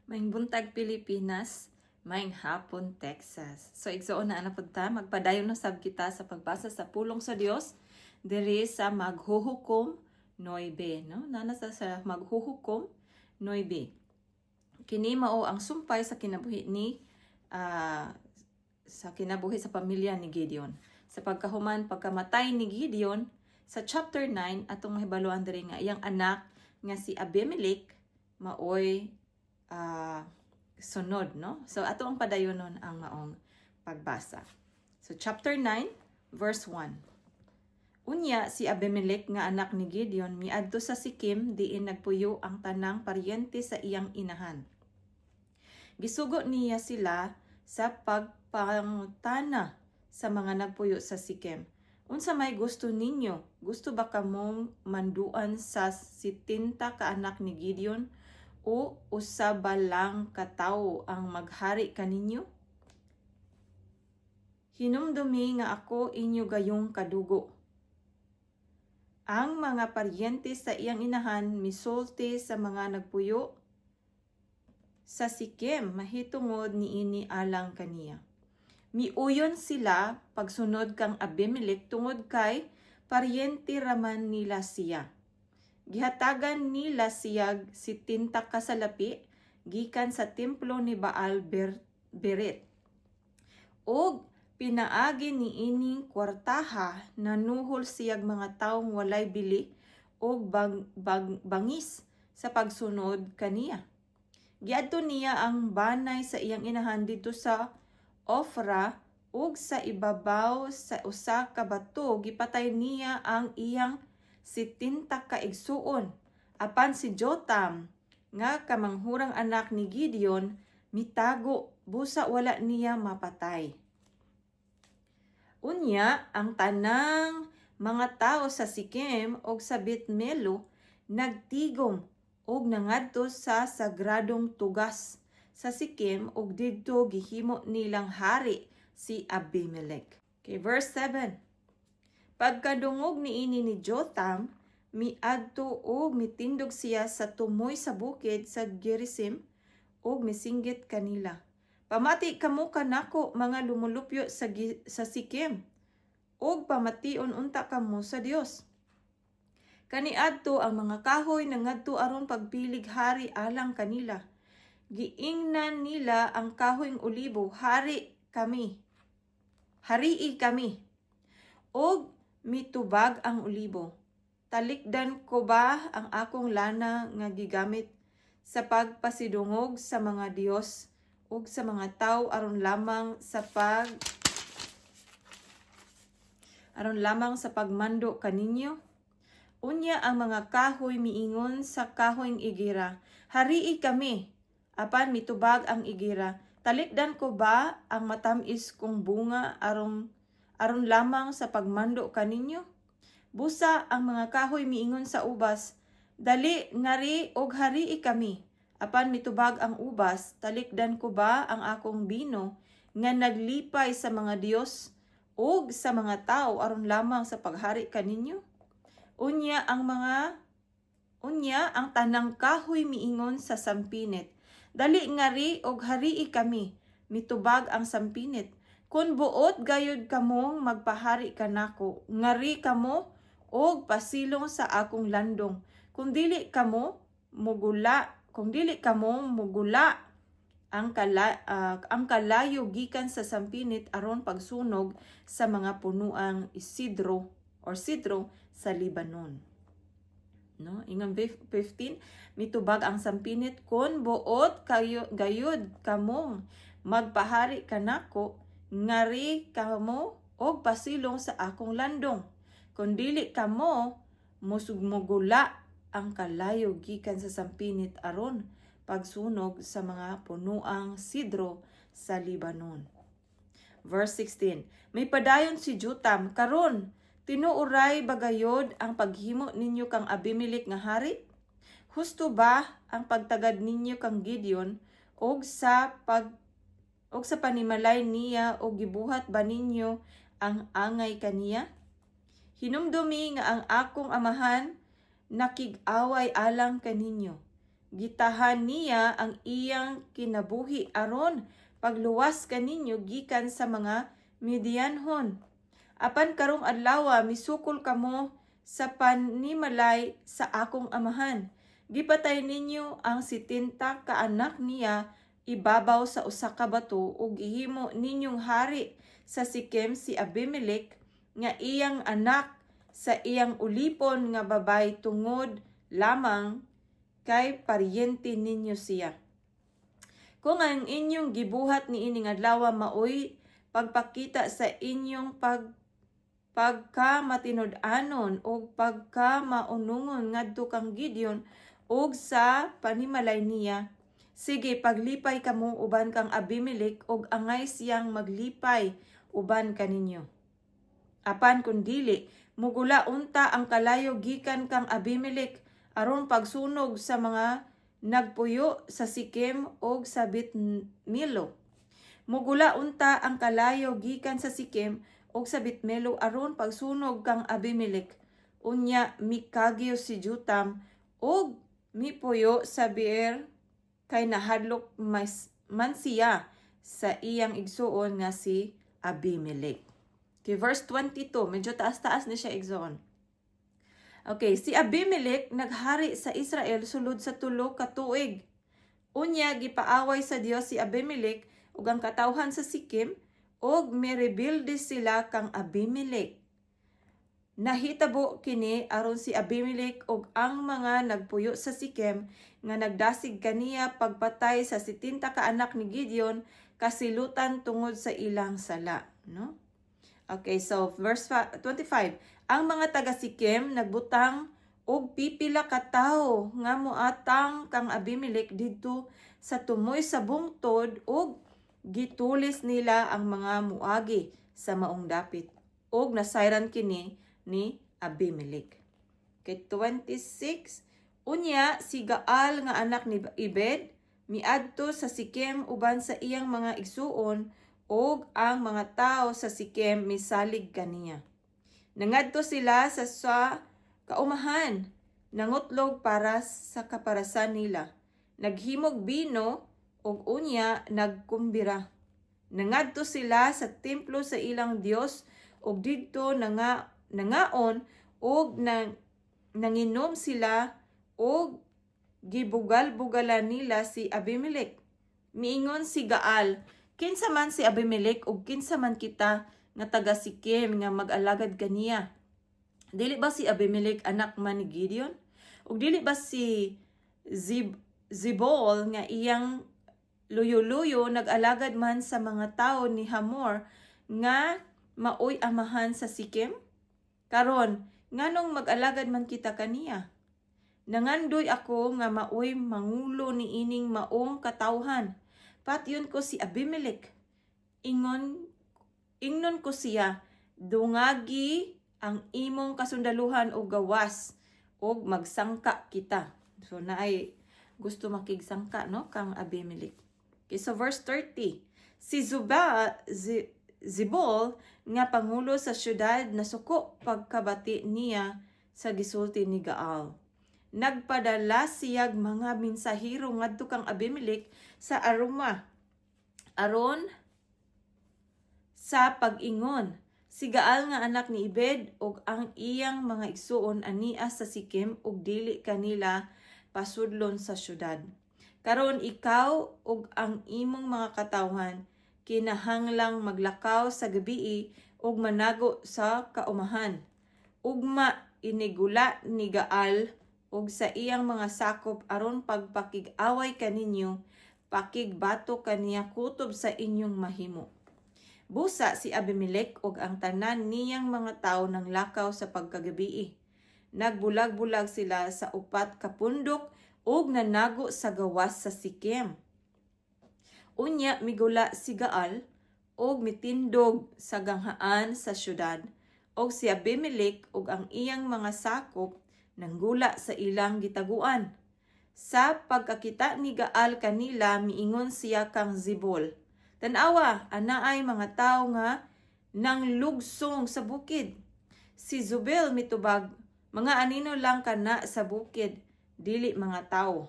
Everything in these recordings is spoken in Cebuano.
Maayong buntag, Pilipinas, maayong hapon, Texas. So igsoon, naa na pud ta, magpadayon na sab kita sa pagbasa sa pulong sa Dios diri sa Maghuhukom 9, no? Naa na sa Maghuhukom 9. Kini mao ang sumpay sa kinabuhi ni sa kinabuhi sa pamilya ni Gideon. Sa pagkahuman, pagkamatay ni Gideon sa chapter 9, atong mahibaluan diri nga iyang anak nga si Abimelech maoy sunod, no? So ato ang padayonon ang maong pagbasa. So chapter 9, verse 1. Unya si Abimelech nga anak ni Gideon miadto sa Sikem diin nagpuyo ang tanang paryente sa iyang inahan. Gisugo niya sila sa pagpangutana sa mga nagpuyo sa Sikem. "Unsa may gusto ninyo? Gusto ba kamong manduan sa 70 ka anak ni Gideon o usa ba lang ka tawo ang maghari kaninyo? Hinumdumi nga ako inyo gayong kadugo." Ang mga paryente sa iyang inahan misulti sa mga nagpuyo sa Sikem mahitungod niini alang kaniya. Miuyon sila pagsunod kang Abimelech tungod kay paryente raman nila siya. Gihatagan nila siya 70 ka salapi gikan sa templo ni Baal Berit. Og pinaagi niining kwartaha, nanuhol siyag mga tawong walay bili og bangis sa pagsunod kaniya. Giadto niya ang banay sa iyang inahan didto sa Ofra ug sa ibabaw sa usa ka bato gipatay niya ang iyang 70 ka igsuon. Apan si Jotam nga kamanghurang anak ni Gideon mitago, busa wala niya mapatay. Unya ang tanang mga tao sa Sikem ug sa Betmelo nagtigom ug nangadto sa sagradong tugas sa Sikem ug didto gihimo nilang hari si Abimelech. Okay, verse 7. Pagkadungog niini ni Jotham, miadto ug mitindog siya sa tumoy sa bukid sa Gerizim ug misinggit kanila, "Pamati kamo kanako, mga lumulupyo sa Sikem, ug pamation unta kamo sa Dios. Kaniadto ang mga kahoy nangadto aron pagpilig hari alang kanila. Giingnan nila ang kahoyng olibo, 'Hari kami. Harii kami.' Ug mitubag ang olibo, 'Talikdan ko ba ang akong lana nga gigamit sa pagpasidungog sa mga Dios ug sa mga tawo aron lamang sa pagmando kaninyo?' Unya ang mga kahoy miingon sa kahoyng igira, 'Harii kami.' Apan mitubag ang igira, 'Talikdan ko ba ang matamis kong bunga aron lamang sa pagmando kaninyo?' Busa ang mga kahoy miingon sa ubas, 'Dali ngari og harii kami.' Apan mitubag ang ubas, 'Talikdan ko ba ang akong bino nga naglipay sa mga Dios ug sa mga tao aron lamang sa paghari kaninyo?' Unya ang tanang kahoy miingon sa sampinit, 'Dali ngari og harii kami.' Mitubag ang sampinit, 'Kun buot gayud kamong magpahari kanako, ngari kamo og pasilong sa akong landong. Kung dili kamo, mugula ang kalayo gikan sa sampinit aron pagsunog sa mga punuang isidro or sidro sa Lebanon." No? Ingon 15, mitubag ang sampinit, "Kon buot kayo gayud kamong magpahari kanako, ngari kamo og pasilong sa akong landong. Kung dili kamo, mugula ang kalayo gikan sa sampinit aron pagsunog sa mga punuang sidro sa Lebanon." Verse 16. May padayon si Jotam, "Karon, tinuoray ba gayod ang paghimo ninyo kang Abimelech nga hari? Husto ba ang pagtagad ninyo kang Gideon og sa panimalay niya og gibuhat ba ninyo ang angay kaniya? Hinumdumi nga ang akong amahan nakig-away alang kaninyo. Gitahan niya ang iyang kinabuhi aron pagluwas kaninyo gikan sa mga Midianhon. Apan karong adlaw misukol kamo sa panimalay sa akong amahan. Gipatay ninyo ang 70 ka anak niya ibabaw sa usa ka bato ug gihimo ninyong hari sa Sikem si Abimelech nga iyang anak sa iyang ulipon nga babay tungod lamang kay paryente ninyo siya. Kung ang inyong gibuhat niining adlaw maoy pagpakita sa inyong pagkamatinud-anon ug pagkamaunungon ngadto kang Gideon ug sa panimalay niya, sige, paglipay kamo uban kang Abimelech ug angay siyang maglipay uban kaninyo. Apan kun dili, mugula unta ang kalayo gikan kang Abimelech aron pagsunog sa mga nagpuyo sa Sikem ug sa Betmilo. Mugula unta ang kalayo gikan sa Sikem ug sa Betmilo aron pagsunog kang Abimelech. Unya mikagyo si Jotam ug mipuyo sa Beer kay nahadlok mas man siya sa iyang igsuon nga si Abimelech. Okay, verse 22, medyo taas-taas ni siya, igsoon. Okay, si Abimelech naghari sa Israel sulod sa 3 ka tuig. Unya gipaaway sa Dios si Abimelech ug ang katawhan sa Sikem ug mirebelde sila kang Abimelech. Nahitabo kini aron si Abimelech ug ang mga nagpuyo sa Sikem nga nagdasig kaniya pagpatay sa 70 ka anak ni Gideon kasilutan tungod sa ilang sala, no? Okay, so verse 25. Ang mga taga Sikem nagbutang og pipila ka tawo nga moatang kang Abimelech didto sa tumoy sa bungtod ug gitulis nila ang mga muagi sa maong dapit ug nasayran kini ni Abimelech. Okay, 26. Unya si Gaal nga anak ni Ebed miadto sa Sikem uban sa iyang mga igsuon ug ang mga tawo sa Sikem misalig kaniya. Nangadto sila sa kaumahan, nangutlog para sa kaparasan nila. Naghimog bino ug unya nagkumbira. Nangadto sila sa templo sa ilang Dios ug didto nangaon ug nanginom sila ug gibugal-bugalan nila si Abimelech. Miingon si Gaal, "Kinsa man si Abimelech ug kinsa man kita nga taga Sikem nga mag-alagad kaniya? Dili ba si Abimelech anak man ni Gideon? Ug dili ba si Zebul nga iyang luyo-luyo nag-alagad man sa mga tawo ni Hamor nga maoy amahan sa Sikem? Karon, nganong mag-alagad man kita kaniya? Nangandoy ako nga maoy mangulo ni ining maong katawhan. Patyon ko si Abimelech. Ingnon ko siya, 'Dungagi ang imong kasundaluhan og gawas og magsangka kita.'" So naay gusto makigsangka, no, kang Abimelech. Okay, so verse 30. Si Zebul nga pangulo sa syudad nasuko pagkabati niya sa gisulti ni Gaal. Nagpadala siyag mga mensahero ngadto kang Abimelech sa Aruma aron sa pag-ingon, "Si Gaal nga anak ni Ebed ug ang iyang mga igsuon ania sa Sikem ug dili kanila pasudlon sa syudad. Karon ikaw ug ang imong mga katawhan kinahanglang maglakaw sa gabii ug manago sa kaumahan." Ugma inigula ni Gaal ug sa iyang mga sakop aron pagpakig-away kaninyo, pakigbato kaniya kutob sa inyong mahimo. Busa si Abimelech ug ang tanan niyang mga tawo nanglakaw sa pagkagabii. Nagbulag-bulag sila sa upat ka pundok ug nanago sa gawas sa Sikem. Unya migula si Gaal ug mitindog sa ganghaan sa syudad, ug si Abimelech ug ang iyang mga sakop nanggula sa ilang gitaguan. Sa pagkakita ni Gaal kanila, miingon siya kang Zebul, "Tan-awa, anaay mga tawo nga nanglugsong sa bukid." Si Zebul mitubag, "Mga anino lang kana sa bukid, dili mga tawo."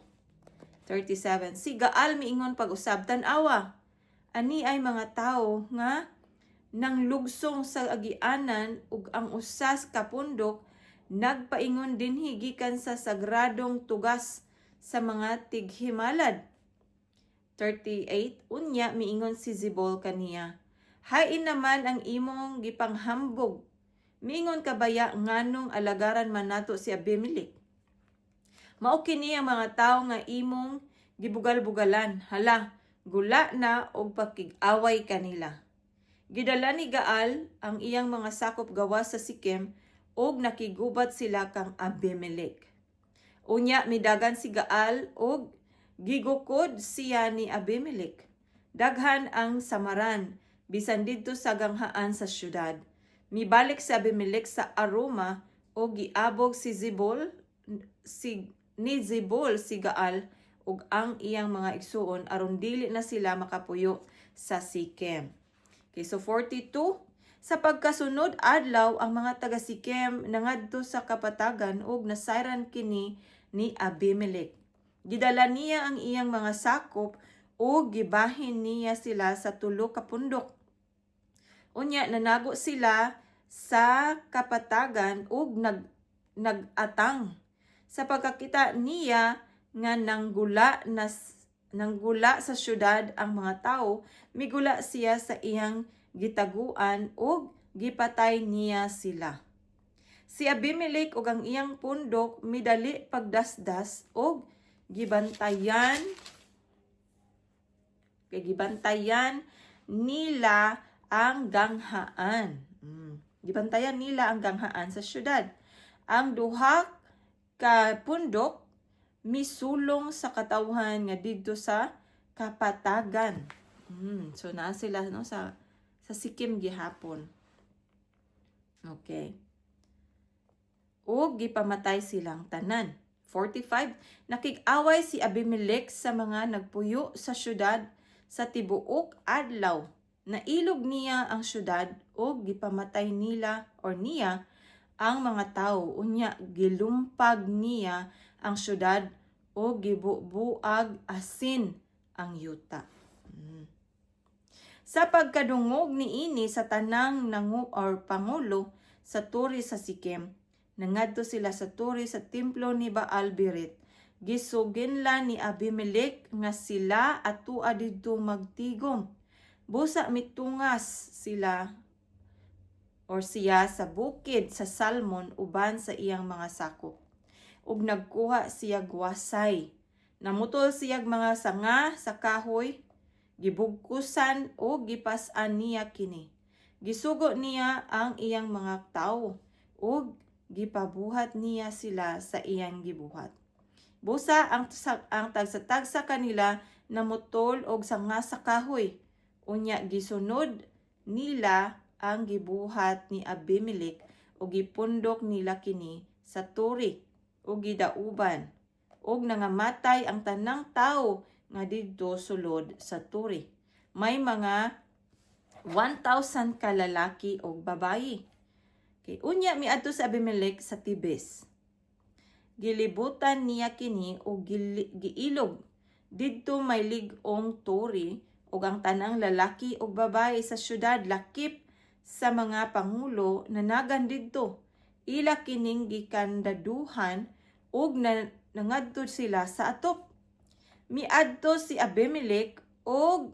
37. Si Gaal miingon pag-usab, "Tan-awa, ani ay mga tawo nga nanglugsong sa agianan ug ang usas ka pundok nagpaingon dinhi gikan sa sagradong tugas sa mga tighimalad." 38. Unya miingon si Zebul kaniya, "Hain naman ang imong gipanghambog? Miingon ka baya, 'Nganong alagaran man nato si Abimelech?' Mao kini ang mga tawo nga imong gibugal-bugalan. Hala, gula na og pakig-away kanila." Gidala ni Gaal ang iyang mga sakop gawas sa Sikem ug nakigubat sila kang Abimelech. Unya midagan si Gaal ug gigukod siya ni Abimelech. Daghan ang samaran bisan didto sa ganghaan sa syudad. Mibalik si Abimelech sa Aruma ug giabog si Zebul si ni Zebul si Gaal ug ang iyang mga igsuon aron dili na sila makapuyo sa Sikem. Okay, so 42. Sa pagkasunod adlaw, ang mga taga Sikem nangadto sa kapatagan ug nasayran kini ni Abimelech. Gidala niya ang iyang mga sakop ug gibahin niya sila sa tulo ka pundok. Unya nanago sila sa kapatagan ug nag-atang. Sa pagkakita niya nga nanggula sa syudad ang mga tao, migula siya sa iyang gitaguan ug gipatay niya sila. Si Abimelech ug ang iyang pundok midali pagdasdas ug gibantayan kay gibantayan nila ang ganghaan. Gibantayan nila ang ganghaan sa syudad. Ang duha ka pundok misulong sa katawhan nga didto sa kapatagan. So naa sila, no, sa Sikem gihapon. Okay. Ug gipamatay silang tanan. 45. Nakig-away si Abimelech sa mga nagpuyo sa syudad sa tibuok adlaw. Nailog niya ang syudad ug gipamatay nila or niya ang mga tawo. Unya gilumpag niya ang syudad ug gibubuag asin ang yuta. Sa pagkadungog niini sa tanang nangu or pangulo sa turi sa Sikem, nangadto sila sa turi sa templo ni Baal Berit. Gisuginlan ni Abimelech nga sila atua didto magtigom. Busa mitungas sila or siya sa bukid sa Salmon uban sa iyang mga sakop. Ug nagkuha siya wasay. Namutol siyag mga sanga sa kahoy, gibugkusan o gipas-an niya kini. Gisugo niya ang iyang mga tawo ug gipabuhat niya sila sa iyang gibuhat. Busa ang tagsa-tagsa kanila namutol og sanga sa kahoy. Unya gisunod nila ang gibuhat ni Abimelech ug gipundok nila kini sa turi ug gidauban ug nangamatay ang tanang tawo nga didto sulod sa turi. May mga 1,000 ka lalaki og babayi. Okay, unya miadto sa Abimelech sa Tebez. Gilibutan niya kini og giilog. Didto may lig-ong turi ug ang tanang lalaki ug babayi sa syudad lakip sa mga pangulo nanagan didto. Ila kining gikandaduhan ug nangadto sila sa atop. Miadto si Abimelech ug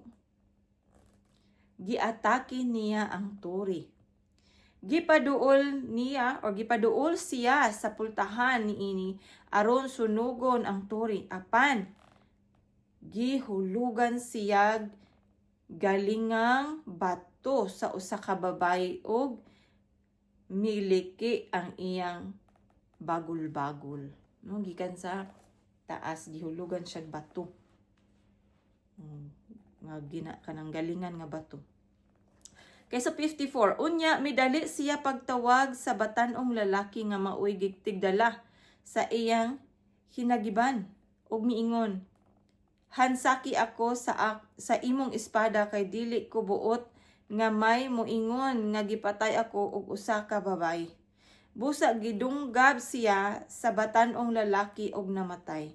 giatake niya ang turi. Gipaduol niya or gipaduol siya sa pultahan niini aron sunugon ang turi, apan gihulugan siya galingang bato sa usa ka babayi ug miliki ang iyang bagul-bagul. No, gikan sa taas gihulugan siya bato. Nga gina kanang galingan nga bato. Kay sa 54, unya midali siya pagtawag sa batan-ong lalaki nga maoy gigtigdala sa iyang hinagiban ug miingon, "Hansaki ako sa imong espada kay dili ko buot nga may moingon nga gipatay ako og usa ka babayi." Busa gidunggab siya sa batan-ong lalaki og namatay.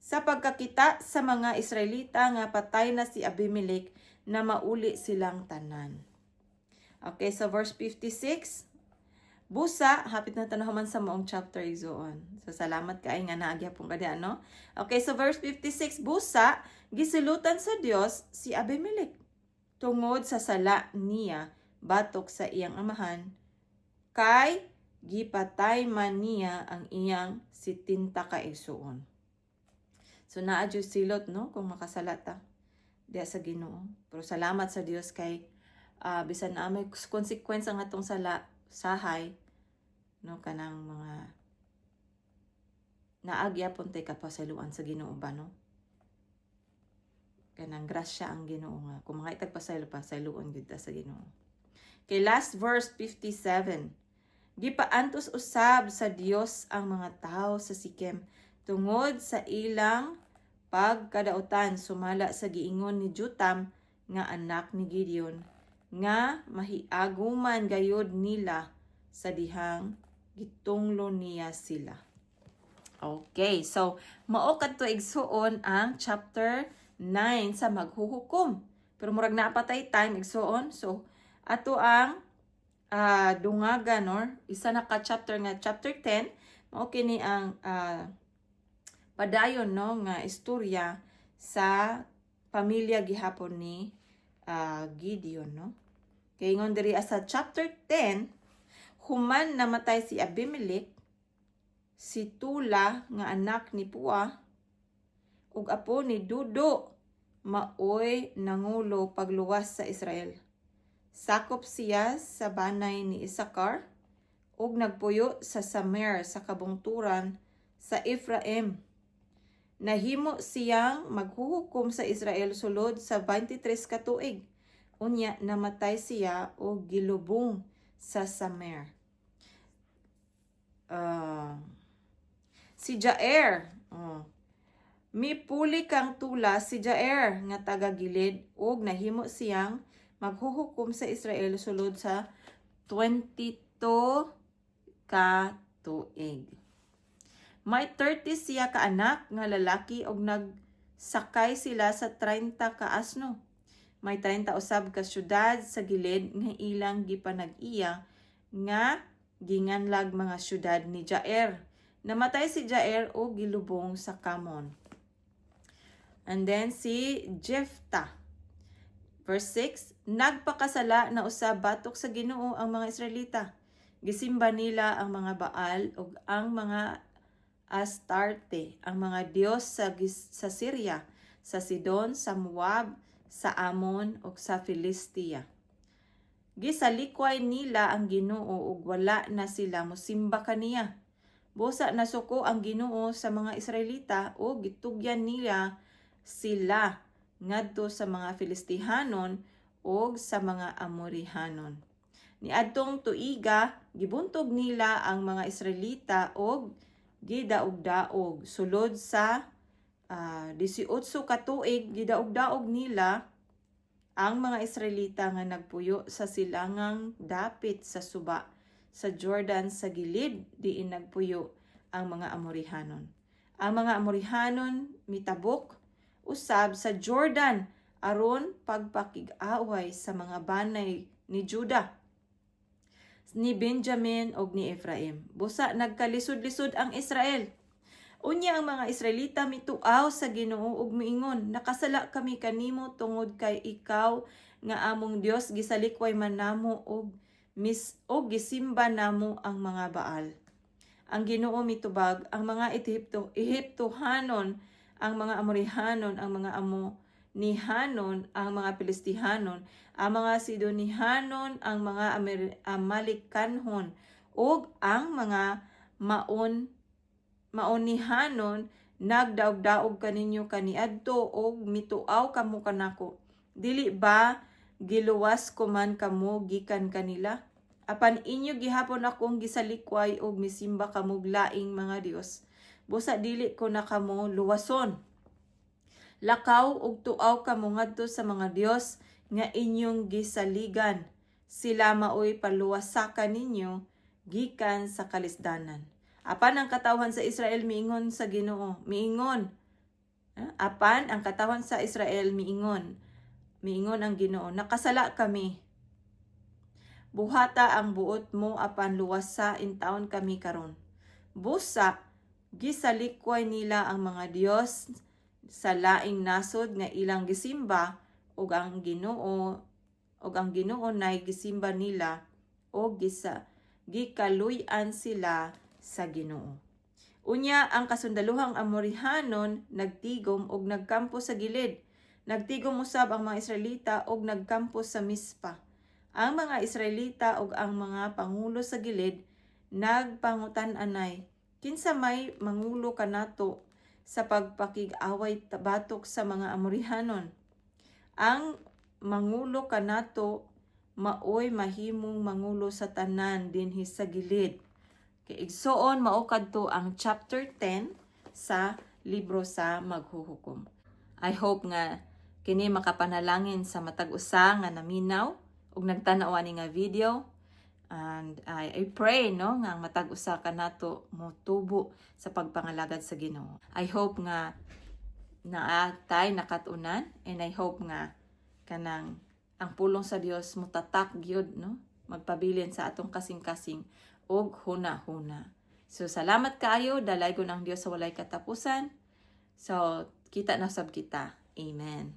Sa pagkakita sa mga Israelita nga patay na si Abimelech, na mauli silang tanan. Okay, so verse 56. Busa, hapit na ta nahuman sa maong chapter, igsoon. So salamat kay nga naa gyapon ka diha, no? Okay, so verse 56, busa, gisilutan sa Dios si Abimelech tungod sa sala niya batok sa iyang amahan, kay gipatay man niya ang iyang 70 ka igsuon. So naa jud silot, no, kung makasala ta diya sa Ginoo. Pero salamat sa Dios kay bisan na may konsekwensya nga atong sala sahay, no, kanang mga naa gyapon tay kapasayloan sa Ginoo ba, no, kanang grasya ang Ginoo nga kung mga itagpasaylo, pasayloon gyud ta sa Ginoo. Kay last verse 57, gipaantos usab sa Dios ang mga tao sa Sikem tungod sa ilang pagkadautan, sumala sa giingon ni Jotam nga anak ni Gideon, nga mahiaguman gayod nila sa dihang gitunglo niya sila. Okay, so mao kadto, igsuon, ang chapter 9 sa Maghuhukom. Pero murag naa pa tay time, igsuon. So ato ang dungagan or isa na ka chapter nga chapter 10, mao kini ang padayon, no, nga istorya sa pamilya gihapon ni Gideon, no. Kay ingon diri sa chapter 10, human namatay si Abimelech, si Tula nga anak ni Pua ug apo ni Dudo maoy nangulo pagluwas sa Israel. Sakop siya sa banay ni Isakar ug nagpuyo sa Samer sa kabungturan sa Ephraim. Nahimo siyang maghuhukom sa Israel sulod sa 23 ka tuig. Unya namatay siya og gilubong sa Samer. Si Jair, oh, mipuli kang Tula si Jair nga taga Gilead ug nahimo siyang maghuhukom sa Israel sulod sa 22 ka tuig. May 30 siya ka anak nga lalaki ug nagsakay sila sa 30 ka asno. May 30 usab ka syudad sa Gilead nga ilang gipanag-iya nga ginganlag mga syudad ni Jair. Namatay si Jair ug gilubong sa Kamon. And then si Jephthah. Verse 6, nagpakasala na usab batok sa Ginoo ang mga Israelita. Gisimba nila ang mga Baal ug ang mga Astarte, ang mga dios sa Syria, sa Sidon, sa Moab, sa Amon ug sa Filistia. Gisalikway nila ang Ginoo ug wala na sila mosimba kaniya. Busa nasuko ang Ginoo sa mga Israelita ug gitugyan nila sila ngadto sa mga Filistihanon ug sa mga Amorihanon. Niadtong tuiga, gibuntog nila ang mga Israelita ug gidaog-daog sulod sa 18 ka tuig. Gidaog-daog nila ang mga Israelita nga nagpuyo sa silangang dapit sa suba sa Jordan, sa gilid diin nagpuyo ang mga Amorihanon. Ang mga Amorihanon mitabok usab sa Jordan aron pagpakig-away sa mga banay ni Judah, ni Benjamin ug ni Ephraim. Busa nagkalisod-lisod ang Israel. Unya ang mga Israelita mituaw sa Ginoo ug miingon, "Nakasala kami kanimo tungod kay ikaw nga among Dios gisalikway man namo ug mis og gisimba namo ang mga Baal." Ang Ginoo mitubag, "Ang mga Ehiptohanon, ang mga Amorihanon, ang mga Amonihanon, ang mga Filistihanon, ang mga Sidonihanon, ang mga Amalekanhon, ug ang mga Maonihanon nagdaog-daog kaninyo kaniadto ug mituaw kamo kanako. Dili ba giluwas ko man kamo gikan kanila? Apan inyo gihapon akong gisalikway ug misimba kamog laing mga dios. Busa dili ko na kamo luwason. Lakaw ug tuaw kamo ngadto sa mga dios nga inyong gisaligan. Sila maoy paluwasa kaninyo gikan sa kalisdanan." Apan ang katawhan sa Israel miingon sa Ginoo, miingon, Apan ang katawhan sa Israel miingon, miingon ang Ginoo, "Nakasala kami. Buhata ang buot mo apan luwasa intawon kami karon." Busa gisalikway nila ang mga dios sa laing nasod nga ilang gisimba ug ang Ginoo nay gisimba nila og gisa gikaluy-an sila sa Ginoo. Unya ang kasundaluhang Amorihanon nagtigom og nagkampo sa Gilead. Nagtigom usab ang mga Israelita og nagkampo sa Mispa. Ang mga Israelita ug ang mga pangulo sa Gilead nagpangutan-anay, "Kinsa may mangulo kanato sa pagpakig-away batok sa mga Amorihanon? Ang mangulo kanato maoy mahimong mangulo sa tanan dinhi sa Gilead." Kay igsoon, mao kadto ang chapter 10 sa libro sa Maghuhukom. I hope nga kini makapanalangin sa matag usa nga naminaw ug nagtan-aw ani nga video, and I pray, no, nga ang matag usa kanato motubo sa pagpangalagad sa Ginoo. I hope nga naa tay nakat-unan and I hope nga kanang ang pulong sa Dios mutatak gyud, no, magpabilin sa atong kasing-kasing ug huna-huna. So salamat kaayo, dalaygon ang Dios sa walay katapusan. So kita na sab kita. Amen.